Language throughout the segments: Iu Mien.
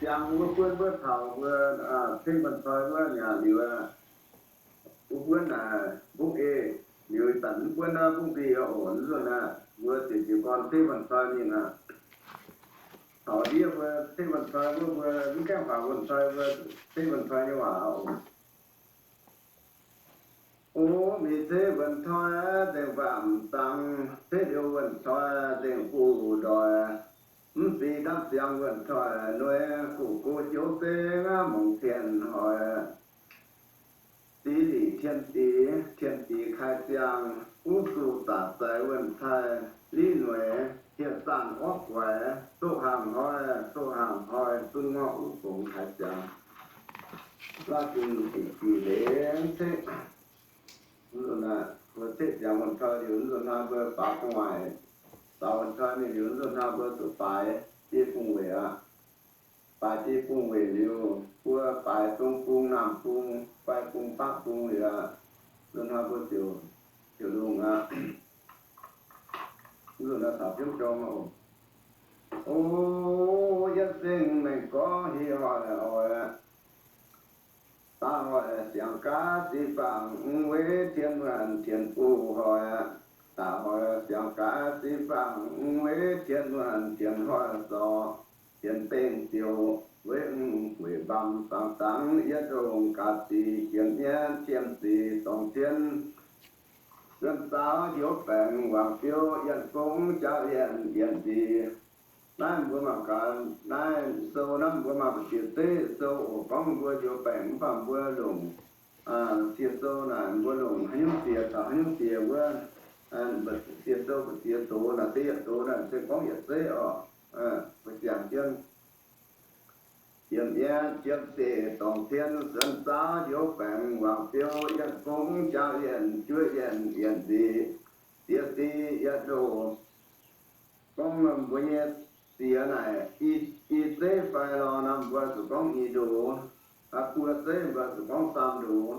Ziangx wuov buonv wuov taux mbuo ceng banh toi wuov nyanc liuz aqv, wuov buonv naaic mbungv ei liuz, zanc mv buonv naaiv mbungv nzih oc, mv nzuonx aqv, mbuo ziepc jiez gorn ceng banh toi mingh aqv. Taux ndiev mbuo ceng banh toi wuov, mbuo mv gaengh faaux banh toi, mbuo ceng banh toi nyei waac oc. O, mingh ceng wuonh toi nzengc mbaamh dangx, ceng liuz wuonh toi nzengc buv ndoic, mv sic ndamv ziangx wuonh toi nuei, guv go joux zeiv ngaav mongc tien hoic. Ziqv lic tien ziqc, tien ziqc kai ziangx, uv zuqc zaqc zaaix wuonh taaih, liv nueic hieh zaanh orv guaix, doqv haangh hnoi, doqv haangh hnoi, zunv ngorh uv fongx kai ziangx. Laav zinh ziqc ziqc leiz ceng, mbuo ceng ziangx wuonh toi liuz, mv nzuonx hnoi mbuo faaux gu'nguaaic, faaux wuonh toi mingh liuz, mv nzuonx hnoi mbuo zuqc baaix biei bung weic aqv. Baaix biei bung weic liuz, mbuo baaix dong bung, naamh bung, fai bung, baqv bung liuz aqv, mv nzuonx hnoi mbuo ziouc, ziouc lungh aqv. Mv nzuonx hnoi taux biomv jorm oc. O, yietv zingh maengc gorx hih hoic oix, daaih hoic siangx gaav ziqc fangx weiv tien muonh tien buv hoic, daaih hoic siangx gaav ziqc fangx weiv tien muonh tien hoic zorc, tien bengh ziouc weiv mv weic mbamv fangx dangx yietv ndongh gaax ziqc jiemh mienv jiemh ziqc dorngx tien, suonv zaaux hnyouv baengx wangc biouv yienh gong jaauv yienh yienh nzic. Naaiv mbuo mangc gaax, naaiv sou naaiv mbuo mangc ba'ziex zeiv sou oc, gorngv mbuo hnyouv baengx mv baac mbuo longc cie sou naaic mbuo longc haaix nyungc diex caux haaix nyungc diex wuov, cie sou ba'ziex doz naaic se yietc doz naaic se gorngv yietc zeiv oc. Mbuo jangx jienv jiem mienv jiem zeqc dorngx tien suonx zaauv hnyouv baengx wangc biouv yienh gong jaauv yienh juov yienh yienh nzic ziex di yietc ndoh. Gorngv mbuo nyei ziex naaic i zeiv fai lorh nor mbuo zuqc gorngv i ndoh, buo zeiv mbuo zuqc gorngv saam ndoh.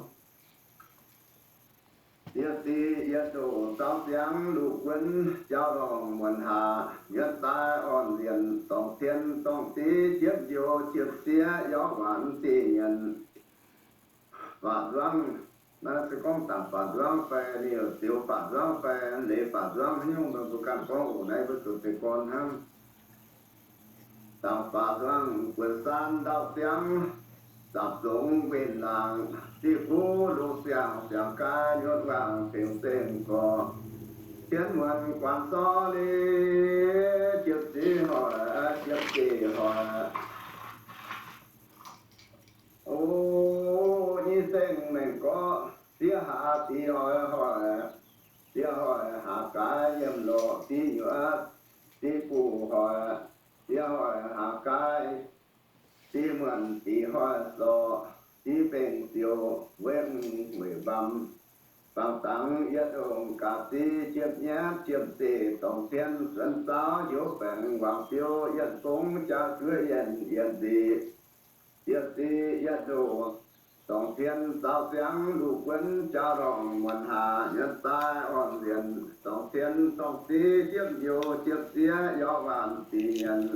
Ziex di yietc ndoh zaauv ziangx luv guonv jaauv lorngh muonc haac, nyuoqc daaih orn-lienc dorngx tien dorngh div jiepv njoux jiepv sieqv yauv waanc dieh nyienc. Baac nzuangv, naaiv se gorngv dangc baac nzuangv fai liouc zioux baac nzuangv fai leiz baac nzuangv haaix nyungc, mbuo ganh gorngv oc. Naaiv mbuo zuqc deix gorn hnangv. Dangc baac nzuangv buonc saan ndau ziangv, zaapc zongx winh laangc, div buv lungh siangh siangx gaax nyuonh waangc tengx zengh gorx, tien muonc guaanx zorv leiz jiepv ziqc hoic, jiepv ziqc hoic. O, i zengh maengc gorqv sieqv haax diqc hoic hoic, diqc hoic haax gaax yiem lorqc diqc nyuoqc, diqc buv hoic, diqc hoic haax gaax, diqc muonc diqc hoic zorqc, diqc bengh ziouc weiv mv weic mbamv. Fangx dangx yietc ndongh gaax ziqc jiepv nyietv jiepv zeqc dorngx tien suonx zaauv hnyouv baengx wangc biouv yienh gong jaauv juov yienh yienh nzic. Ziex di yietc ndoh dorngx tien zaauv ziangv luv guonv jaauv lorngh muonc haac, nyuonh daaih orn-lienc dorngx tien dorngh div jiepv njoux jiepv sieqv yauv waanc dic nyienc.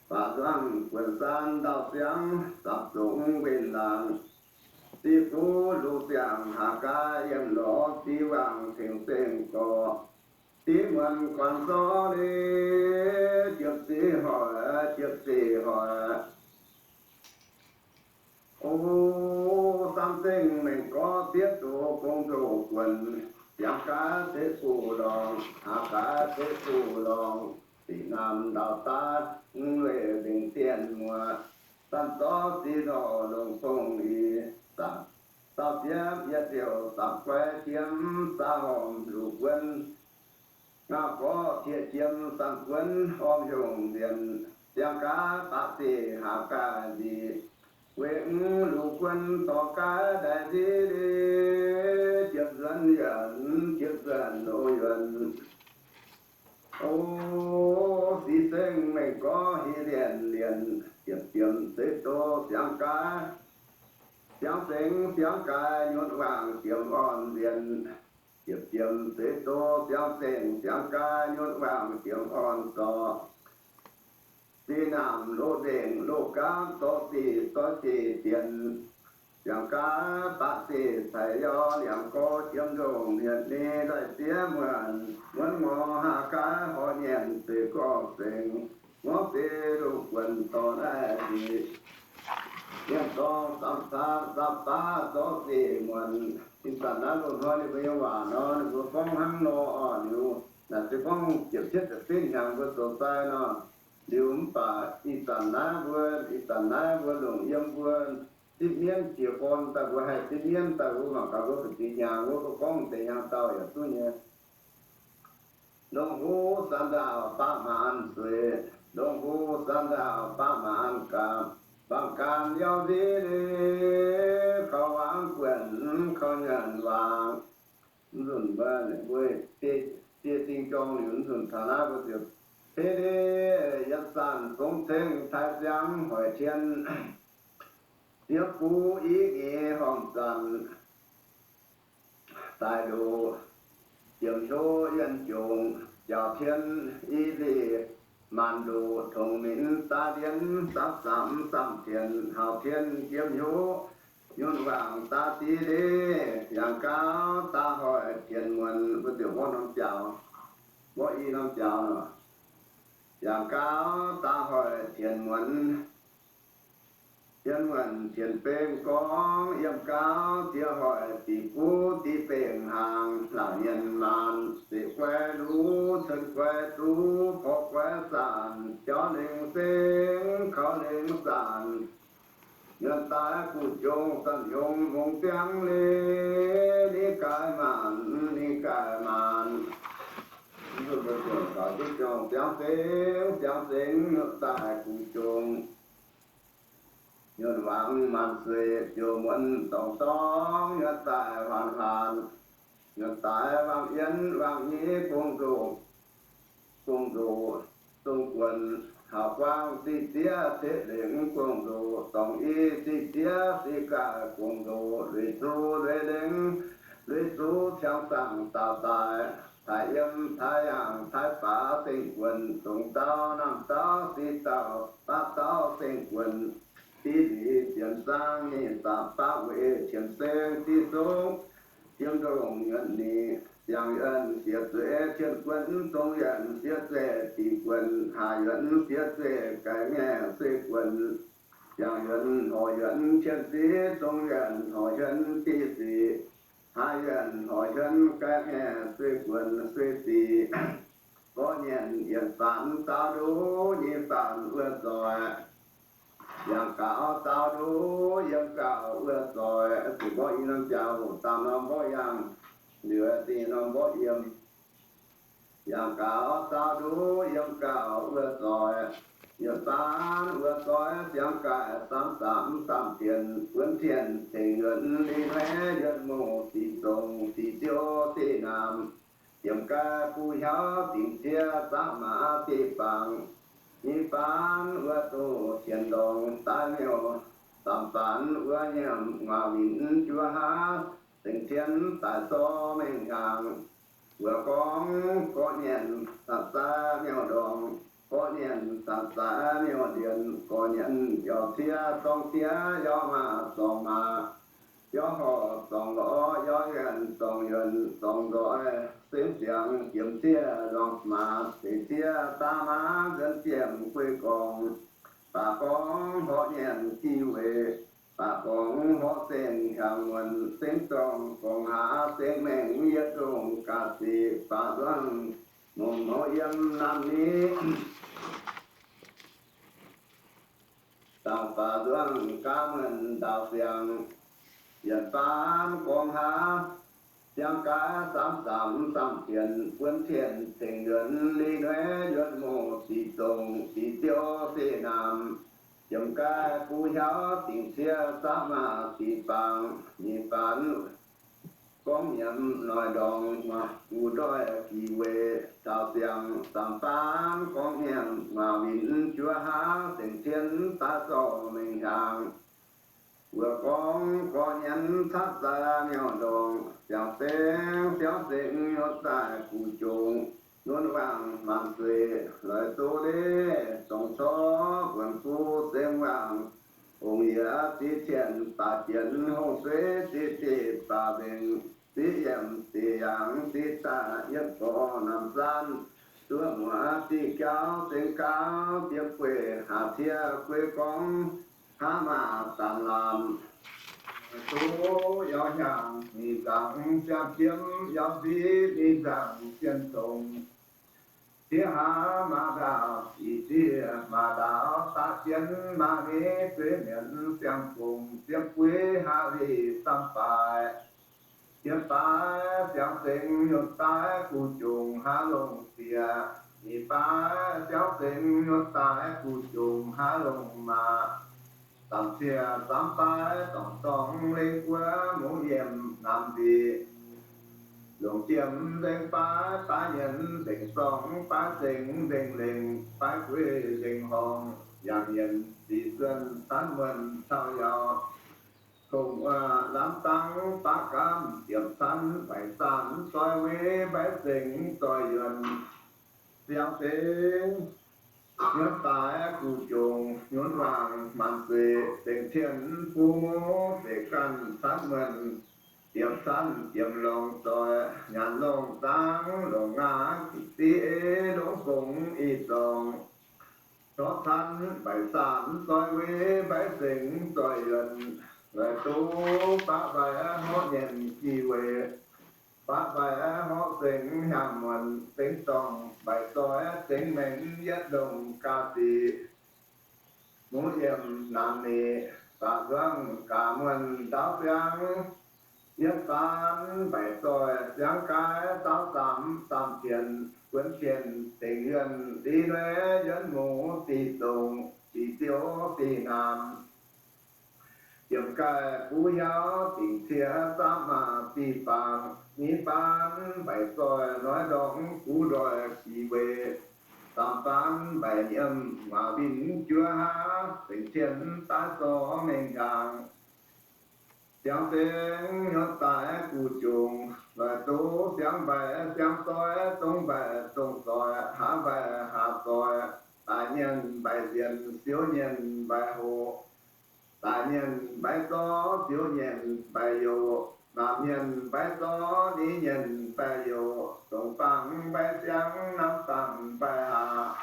Baac nzuangv buonc saan ndau ziangv zaapc zongx winh laangc, div buv lungh siangh haax gaax yiem lorz div waangc tengx zengh gorx, div muonc guaanx zorv leiz jiepv ziqc hoic, jiepv ziqc hoic. O, samv zengh maengc gorqv diev doz gong ndoh buonc, siangx gaax zeiv buv lorngh, haax gaax zeiv buv lorngh, sic naamh ndau daav, mv weic lingc dien muoz, zanc zorv zic lorh longc fong i, zaangc daauh biepv yietc diouc zaangc guaiv jiem, zaav hormh luc guonv, ngauh gorqv tieqv jiem, zanc guonv hormh hiongh nzienc, siangx gaax daaih zeqc haax gaax nzic, weic mv luc guonv dorh gaax ndaix nziv, jiepv nzuonx yuonc, jiepv nzuonx o yuonc. O, sic zengh mengh gorx hieh lienh lienh, jiepv jiem zeiv doz siangx gaax, siangx zengx siangx gaax nyuonh waangc jiem orn nzienc, jiepv jiem zeiv doz siangx zengx siangx gaax nyuonh waangc jiem orn zorqc. Fih naamh loz-nzengc loz-gaamv, zorqv sic zorqv sic dienx, ziangh gaax baqv sic caux yauv liangx gorx, jiem ndongh mietc ni laih siev muonc, muonz ngorc haah gaax horc nyienc zeiv gorx-zengx, ngorc zeiv loz-guonh dorh naaiv sic, mienh dorngh samv-camv samv-baav zorqv sic muonc. Ih zanc naaiv loz-hnoi ninh mbuo nyei waac nor, ninh mbuo gorngv hnangv nor oc. Liuz naaic se gorngv ziepc cietv ziepc betv hnyangx mbuo zoux sai nor, liuz mv baac ih zanc naaiv mbuo, ih zanc naaiv mbuo longc yiem mbuo zipv mienv jiex gorn daaih, mbuo haih zipv mienv daaih, mbuo mangc gaax mbuo fa'ziex hnyangx wuov, mbuo gorngv deix hnyangx dauh yaac duqv nyei. Ndongc huv saanv ndaauh baqv maanz sueix, ndongc huv saanv ndaauh baqv maanz gapv, mbaangx gaam yauv nziv ni, kaux waangz guonc, kaux nyanc waangc. Mv nzunc mbuo, mbuo die ding jorng liuz, mv nzunc taux naaiv mbuo ziouc, Hei, yietc zanc zong ceng taaix siangx hoic tien, diev buv i nyei horngh zanc, daaih ndoqc jiem hnyouv yienh jongc, jaux tien i lic maanc ndoqc tongx minc daaih ndienx, samv-samv samv-tienx hauc tien jiem hnyouv, nyunc waangc daaih div lic, yangh gauh daaih hoic tien muonz. Mbuo ziouc mborqv norm jaux, mborqv i norm jaux nor, yangh gauh daaih hoic tien muonz. Tien muonc tien beng gorngv yiem gauh, ziex hoic diqc buv diqv bengh hnaangx, laauc nyienh maanc zeqc guai luv, cen guai duqv porv guai zanc, jauv lengh seng kaux lengh zanc, nyanc daaih guv jongx zanc yongx mongx ziangx leiz, ni gaaix maanc, ni gaaix maanc. Mv nzunc mbuo ziouc caux jienv jongx ziangx seng, ziangx seng nyanc daaih guv jongx. Nyanc waangc maanc sueix ziouc muonz dorngx dorngx, nyanc daaih huaanc huaanc, nyanc daaih wangh yien wangh nyei gong-ndoqc, gong-ndoqc zong guonc, hauc guaang siqv zieqv ceqv lengc gong-ndoqc, dorngx i siqv zieqv siqv gaaih gong-ndoqc, lueic zuqc lueic lengc, lueic zuqc ciangx zaangc daauh daaih, taaix yiem taaix yaangh taaix baax seng guonc, dongh dauh naamh dauh siqv dauh baav dauh seng guonc, div lic zienx zaang nyei zaangc baav weic qiemx seng div zungv, jiem ndongh nyuonh ni, ziangh yuonh siex zueiz tien guonc, zong yuonh siex zueiz diqc guonc, haaix yuonh siex zueiz ga'ngaeqc sueih guonc, ziangh yuonh horc yuonh tien ziv, zong yuonh horc yuonh diqc ziqc, haaix yuonh horc yuonh ga'ngaeqc sueih guonc sueih ziqc. Gorqv-nyienh yienc faanx zaaux nduqc, nyei faanx wuov zoih, yangh gaux zaaux nduqc, yiem gaux wuov zoih. Zuqc mborqv i norm jaux hoc dangh norm mborqv yangh, liuz zingh norm mborqv yiem. Yangh gaux zaaux nduqc, yiem gaux wuov zoih, yietc faanx wuov zoih, ziangx gaaih samv-samv samv-tienx, buonv tienh ceng yuonx, li hnoi yuonx mouh, sic zongc sic ziouc sic naamh, jiem gaaih buv hiauv dingc ciev zaqv maaz sic bangc, nyei faanx wuov doz tien ndorngx daaih miuc, samv faanx wuov nyiemc nguaaz winx juov haav, zengc tien daaih zorqv mengh hnyangx. Wuov gorngv gorqv-nyienh caqv zaaix miuc-ndorngx, gorqv-nyienh caqv zaaix miuc-ndienx, gorqv-nyienh yauv ciev zorngv ciev, yauv maaz zorngv maaz, yauv horc zorngv lorz, yauv yuonh zorngv yuonh, zorngv nzoih sengv ziangx, jiem ciev nzorngv maaz, deix ciev daav maaz, nzuonx ziemx guei gorngv, baac gorngv horqc nyanc div weic, baac gorngv horqc zengc hnyangx muonc, sengv zorngh gorngv haaix sengv mengh, yietc ndongh ga'sie baac nzuangx mouc mouz yiem naamh ni. Dangh faaux nzuangx gaav muonc ndaauv siangx, yietc faanx gorngv haav, ziangx gaaix samv-samv samv-tienx, buonv tienh ceng yuonx, li hnoi yuonx mouh, sic zongc sic ziouc sic naamh, jiem gaaih buv hiauv dingc ciev zaqv maaz sic bangc, nyei faanx gorngv nyiemc noic ndorngx, guv ndoih gic weic taux siang, samv faanx gorngv nyiemc nguaaz winx juov haav, zengc tien daaih zorqv mengh hnyangx. Wuov gorngv gorqv-nyienh caqv zaaix miuc-ndorngx, ziangx sengx ziangx sengx nyuoqc daaih guv jongx, Nzuonx wangc maanc zueiz loic doz leih, dongh corc buonc fuqv zengx wangc, hungh yie ziqc cien baac jienx hungh sueiv ziqc diqc baac nzengc, ziqc yiemc ziqc yaangz ziqc daaih yietv gorx namx zaanv, zuov muoz diuh jauv zengx gauv diev gueiv haac ciev gueiv gorngv, hnangv maaih zanc laamc doz yaac hnyangx, ninh nzangc siang-jiemv yaac fiqv, ninh nzangc sien congx. Diev hlaax maaih ndaauv, ih diev maaih ndaauv daav jienv, maaih ni gueiv mienz siang-fongc, ziepc buiv hlaax liz samv baaix. Yietv baaix siangx zengx nyutc daaih guv jungx hlaax longc zieqc, nyic baaix siangx zengx nyutc daaih guv jungx hlaax longc maac. Samv cieqv samv baaix dorngc dorngx lengh guoqv muv yiemc naamh nziqc. Longc jiem nzengc baaix, baaix nyienx nzengc zorngh, baaix zengx nzengc lengc, baaix gueix nzengc horngh, yangh nyienx ziqc zuonh, canv muonh cau yaac, tongx wuov lamh dangx baav gaamv ziepc canv, mbaic saanh zoi weiv, mbaiv zengx zoi yuonh. Siangx zengx nyutc daaih guv jungx, nyunc wangc maanc zueiz, zengc cien buv muv zeic ganh, canv muonh ziepc canv, ziepc longc zoih, nyanc longc zaangv, longc ngaangv diqv div, longc gongx ih zorngc, zorqv canv mbaic saanh zoi weiv, mbaiv zengx zoi yuonh, loic doz baav mbaic horqc nyienx jih weic, baav mbaic horqc zengx hnyangx muonc, zengx dorngh mbaic zoi, zengx mengh yietv ndongh ga'sic, muv yiemc naamh nyic, baac nzuangv gaax muonh ndaauv siangv, yietv faanv mbaic zoih siangv gaaiv, daauv zaamx zaamh pienh, buonv pienh dengc yuonh, liv nueiv yuonv muv, diqc zongc diqc ziouv diqc naamh, yiemc gaih buv hiauv dingc cie, zaamv maac diqc baangc, ni faanv mbaic zoih noix ndorngx buv ndoih sic weic, zaamc faanv mbaic nyiemh nguaac mbinh juov haav, zengc cien daaih zorqv mengh ndaangc. Siangx zengx nyutc daaih guv jungx, loic doz siangx mbaic siangx zoi, zong mbaic zong zoi, haav mbaic haav zoi, daic nyienx mbaic nzienx, siouv nyienx mbaic hoqc, daic nyienx mbaiv zorv, siouv nyienx mbaiv youh, naamh nyienx mbaiv zorv, ni nyienx mbaiv youh, dongh bangh mbaiv siangv, namv bangh mbaiv haac,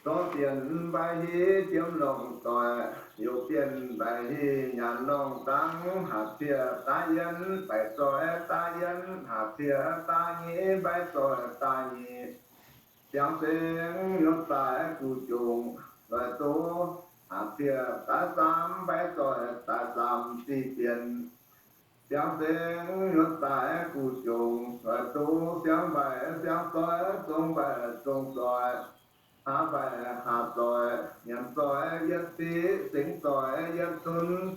zorqv bienh mbaiv hiv, jiem longc zoih, youh bienh mbaiv hiv, nyanc longc dangv, haac ciev daav yienv, mbaic zoih daav yienv, haac ciev daav nyeiv, mbaiv zoih daav nyeic. Siangx zengx nyutc daaih guv jungx, loic doz haac ciev daaih saamv, mbaiv zoih daaih saamv, diqc bienh. Siangx zengx nyutc daaih guv jungx, loic doz siangx mbaic siangx zoi, zong mbaic zong zoi, haav mbaic haav zoi, nyienx zoi yietv diqv, zengx zoi yietv cunv,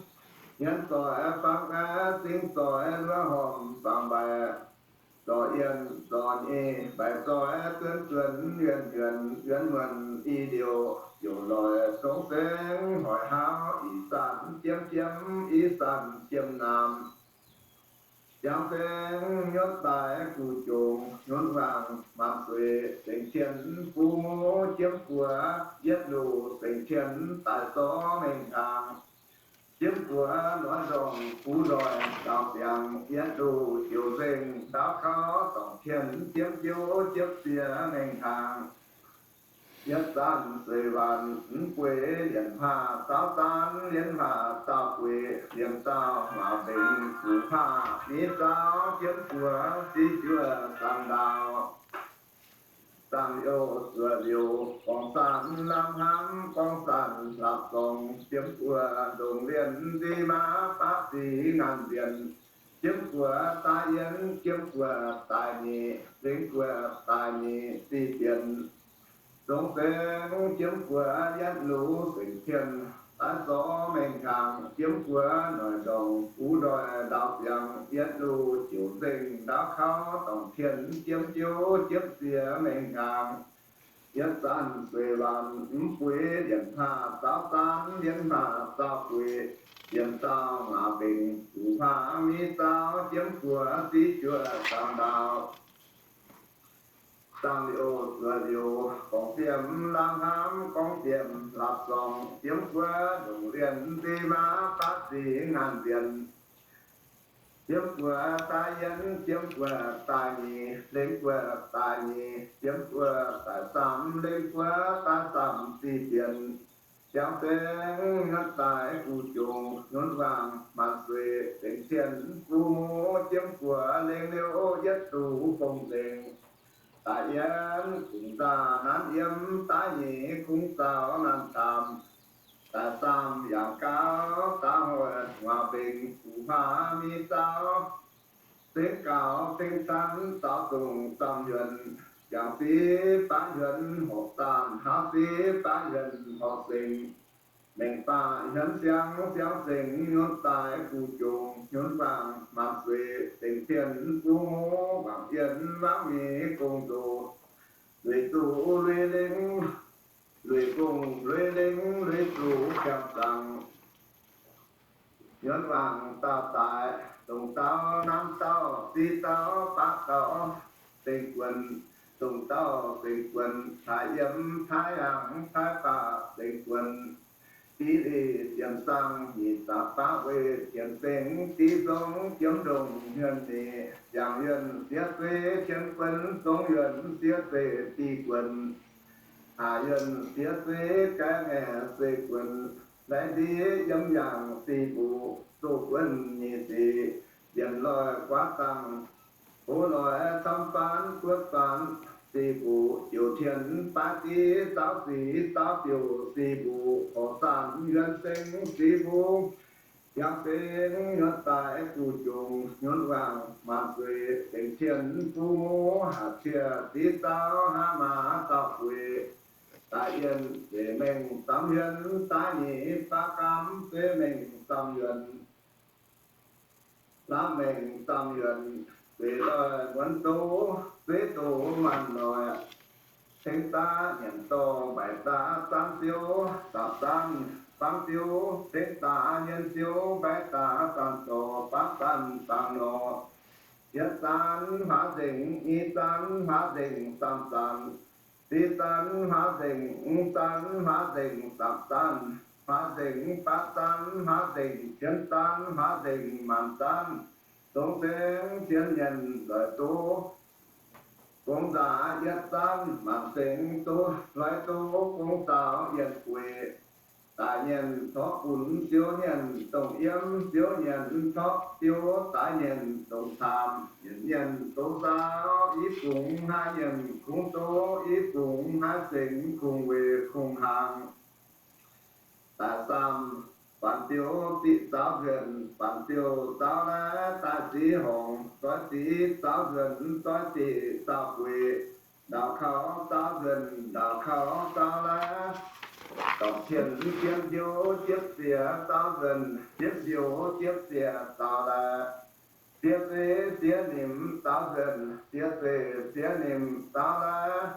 nyienx zoi fangx ngaeqv, zengx zoi luov hormh fangx mbaic, zorc yienh zorc nyei, mbaic zoi zuonx zuonx, yuonx yuonx, yuonx muonc i liouh, youc loic zong zengx hoic hauv, ih zanc jiemv jiemv, ih zanc jiem naamh. Siangx zengx nyutc daaih guv jungx, nyunc wangc maanc zueiz, zengc cien buv muv jiemv guoqv, yietv luh zengc cien daaih zorqv mengh hnaangx. Jiemv guoqv noix ndongh buv ndoih ndaauv ziangx, yietv luh joux nzengh ndaauv kauv dorngc tien, jiemv jouv jiepv ziex mengh hnaangx. Yietv zanc sueix waanc mv bueix, lienc haav daauv zaanv, lienc haav daauh bueix, lienc daauh maac mbengx guv haav, ni zaauv jiemv guoqv siqv juoh zaangc ndaauh. Zaangc youh zuoqc liouc gorngv zanc lamh hnamv, gorngv zanc hlapv zorngx, jiemv guoqv ndongc lienh nzic maav baav sic ngaanc mbienc. Jiemv guoqv daaih yienv, jiemv guoqv daaih nyeic, zengx guoqv daaih nyeic diqc bienh. Zong zengx jiemv guoqv yietv luh zengc cien daaih zorqv mengh hnaangx, jiemv guoqv noic ndongc buv ndoih ndaauv ziangx, yietv luh joux nzengh ndaauv kauv dorngc tien, jiemv jouv jiepv ziex mengh hnaangx. Yietv zanc sueix waanc mv bueix, lienc haav daauv zaanv, lienc haav daauh bueix, lienc daauh maac mbengx guv haav, ni zaauv jiemv guoqv siqv juoh zaangc ndaauh. Zaangc liouc zuoqc liouc gorngv diemv, laangh hnamv gorngv diemv, laapc zorngx jiemv guoqv ndongc lienh, nzei maav baav zingx ngaanc nzienh. Jiemv guoqv daaih yienv, jiemv guoqv daaih nyeic, lengh guoqv daaih nyeic, jiemv guoqv daaih saamv, lengh guoqv daaih saamv, ziqc bienc. Jangx zengx nyuonh daaih gu'jongx, nyuonh wangc maanc zueiz, zengc cien gu'hmuv, jiemv guoqv lengh liouh yietv zuqc gong-nzengc. Daaih yienv kungx nzaah nanv yiem, daaih nyeic kungx zaux nanv daamh. Daaih saamv yangh gauh daaih hoic nguaaz mbengx, gu'hmuangx mi zaux, zengx gaux zengx zanv zaux dongh zaamv yuonx. Jangx ziv baav yuonx horpc zaamv, haav ziv baav yuonx horpc zengc. Mengh baac hienx siang siang zengc, nyuonh daaih gu'jongx, nyuonh wangc maanc zueiz, zengc cien gu'hmuv, wangc yienh wangc mingh gong nzoqc. Lueic zuqc lueic lengh, lueic gong lueic lengh, lueic zuqc biangh zaangc. Nyuonh wangc dauh daaih, dongh dauh nanv dauh, ziqv dauh baqv dauh, zengc guonc, dongh dauh zengc guonc, taaih yiem taaih yangh taaih baac zengc guonc. Div leih zienx zaangv nyic zaqc baav weih zienx zengx, div zong jiemv ndongc hmien nyic, yangh yuonh siev zuiz cien guonc, zong yuonh siev zuiz div guonc, haaix yuonh siev zuiz gaeqv ngaeqc seix guonc, laih ndiev yiem yangh div mbuoqc, zoh guonc nyic zic, yienc loih guaav dangh, hoz loih camv faanv guotv faanv, div mbuoqc joux tien baav div, zaux zic zaux biouc div mbuoqc, horpc zaamv yuonx seng div mbuoqc. Yangh zengx nyuonh daaih gu'jongx, nyuonh wangc maanc zueiz, zengc cien gu'hmuv, haaix cie div zaux, haaix maac zaux gueix. Daaih yienh zeiv mengh zamv yuonx, daaih nyeic baav gaamv zeiv mengh zamv yuonx. Laamh mengh zamv yuonx, zeiv loih muonz doz, zeiv doz maanc noic. Tengx daaih nyanc dorh mbaaic daaih zaanv ziouv, zaanv zaanv fangx ziouv, tengx daaih nyienh ziouv, mbaaic daaih zaanv dorh, fangx zaanv fangx nor. Yietv zaanv hmuangv nzengc, i zaanv hmuangv nzengc, zaanv zaanv, ziqc zaanv hmuangv nzengc, i zaanv hmuangv nzengc, zaanv zaanv hmuangv nzengc, baqv zaanv hmuangv nzengc, cien zaanv hmuangv nzengc, maanc zaanv, dongh zengx cien nyanc nzoih doz. Gong nzaac yietv zaanv maanc zengx doz, nzoih doz gong zaux yienh gueix. Daaih nyanc torqv bunx, ziouv nyanc dongh yiem, ziouv nyanc torqv ziouv, daaih nyanc dongh caamx, nyanc nyanc doz saau, i fungx haaix nyanc kungx doz, i fungx haaix zengx kungx weic kungx hnaangx. Daaih saamv, baanc ziouc ziqc zaux nzuonx, baanc ziouc zaux laaix, daaih ziqc horngc, doix ziqc zaux nzuonx, doix ziqc zaux gueix, ndaauv kaux zaux nzuonx, ndaauv kaux zaux laaix, dorngc cien jiepv nziouv jiepv zieqc zaux nzuonx, jiepv nziouv jiepv zieqc zaux laaix, zieqc zeiv zieqc nimc zaux nzuonx, zieqc zeiv zieqc nimc zaux laaix,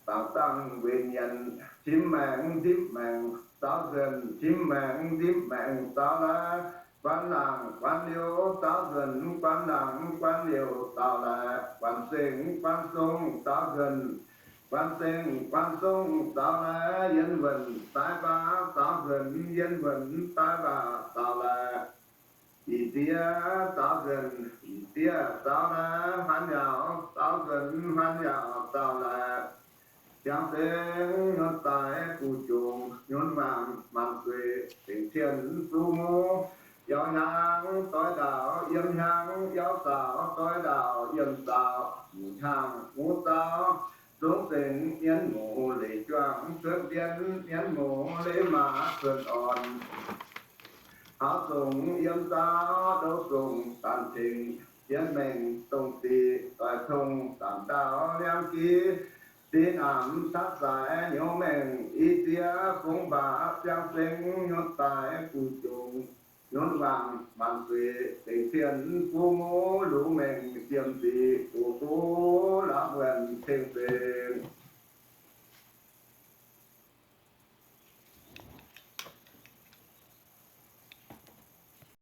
baangc dangh weic nyanc, tim maengx ndipv maengx zaux nzuonx, tim maengx ndipv maengx zaux laaix, guanv laangc guanv liouh zaux nzuonx, guanv laangc guanv liouh zaux laaix, guanv seng guanv song zaux nzuonx, guanv seng guanv song zaux laaix, yien wuonc daaih baav zaux nzuonx, yien wuonc daaih baav zaux laaix, ih zieqc zaux nzuonx, ih zieqc zaux laaix, hmuan yaauc zaux nzuonx, hmuan yaauc zaux laaix. Jangx zengx nyuonh daaih gu'jongx, nyuonh wangc maanc zueiz, zengc cien gu'hmuv, yauh hnyangx doix ndaauh, yiem hnyangx yauh zaaux doix ndaauh, yiem zaaux hnyangx muv zaaux, zungv zengc mienv muv leiz juangc cuotv mbienv, mienv muv leiz maac cuotv orn. Haaux zongc yiem zaaux, ndouv zongc daanh tengx, yiem maengc dongh ziqc, doix tong daanh ndaauh liangv giv, zinh naamh tatv zaaix nyouz maengc, i ziex fongx mbaac ziangh zengx nyuonh daaih gu'jongx, nyuonh wangc maanc zueiz, zengc cien gu'hmuv lungz maengc jiem ziqc, gox gox laauv muonc ceng-zengx.